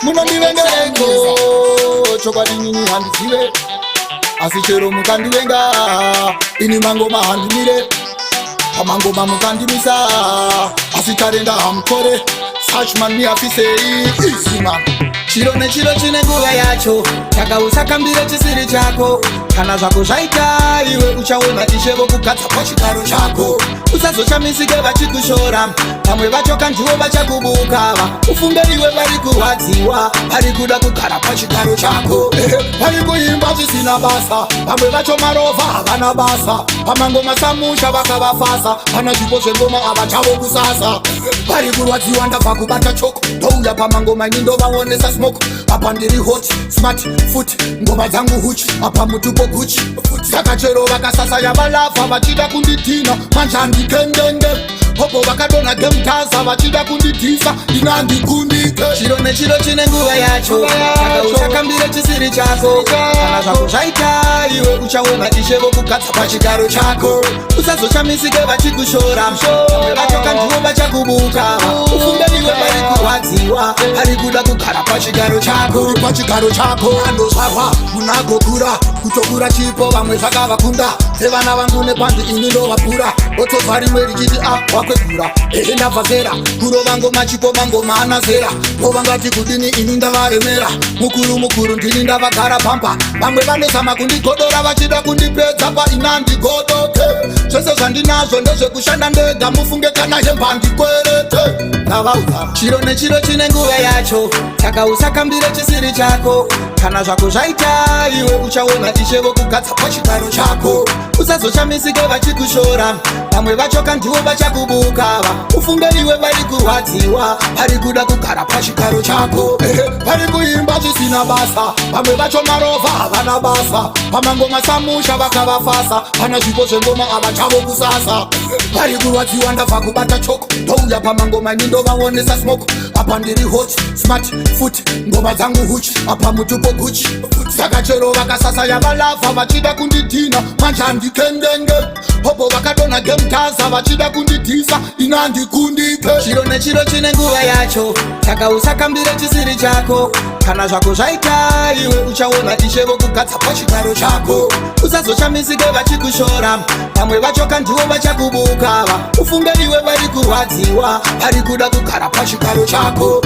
Munondivengereiko? Chokwadi nini handizive, asi chero mukandivenga, ini mangoma handimire. Pamangoma mukandimisa, asi tarenda hamutore. Such man, me have to say easy man. Chiro nechiro chine nguva yacho, saka usakambire chisiri chako. Kana zvako zvaita, iwe uchaona Ishe vokugadza pachigaro chako. Usazoshamisike vachikushora, vamwe vacho kandivo vachakubuka. Ufunge iwe vari kurwadziwa, vari kuda kugara pachigaro chako. Vari kuimba zvisina basa, vamwe vacho marovha, havana basa. Pamangoma samusha vakavafasa, pana zvipo zvengoma ava chavo kusasa. Vari kurwadziwa, ndabva kubata choko, ndouya pamangoma ini ndovaonesa smoke. Apa ndiri hot, smart foot, ngoma dzangu huchi, apa mutupo Gucci. Saka chero vakasasa yavalavha vachida kundidhina, manje handikendenge. Popo vakadonha gemutaza vachida kundidhisa, inandikundike. Chiro nechiro chine nguva yacho, saka usakambire chisiri chako. Kana zvako zvaita, iwe uchaona Ishe vokugadza pachigaro chako. Usazoshamisike vachikushora, vamwe vacho kandivo vachakubuka. Ufunge iwe vari kurwadziwa, vari kuda kugara pachigaro chako. Uri pachigaro chako. Andozvarwa munagokura, kutokura chipo vamwe zvakavakunda. Sevana vangu nepandi, ini ndovapura. Otobva rimwe richiti a wakwegura, ehe, ndabva zera kurova ngoma, chipo mangoma ana zera. Ovangati kudini? Ini ndavaremera, mukuru mukuru ndini, ndavagara pamba. Vamwe vanozama kundigodora vachida kundipedza, painandigodoke. Zvese zvandinazvo ndezvekushanda ndega, mufunge kana hemba ndikwerete, ndavaudza. Chiro nechiro chine nguva yacho, saka usakambire chisiri chako. Kana zvako zvaita, iwe uchaona Ishe vokugadza pachigaro chako. Usazoshamisike vachikushora, vamwe vacho kandivo vachakubuka. Ufunge iwe vari kurwadziwa, vari kuda kugara pachigaro chako. Vari kuimba zvisina basa, vamwe vacho marovha, havana basa. Pamangoma samusha vakavafasa, pana zvipo zvengoma ava chavo kusasa. Vari kurwadziwa, ndabva kubata choko, ndouya pamangoma ini ndovaonesa smoke. Apa ndiri hot, smart foot, ngoma dzangu huchi, apa mutupo Gucci. Saka chero vakasasa yavalavha vachida kundidhina, manje handikendenge. Popo vakadonha gemutaza vachida kundidhisa, inandikundike. Chiro nechiro chine nguva yacho, saka usakambire chisiri chako. Kana zvako zvaita, iwe uchaona Ishe vokugadza pachigaro chako. Usazoshamisike vachikushora, vamwe vacho kandivo vachakubuka. Ufunge iwe vari kurwadziwa, vari kuda kugara pachigaro chako.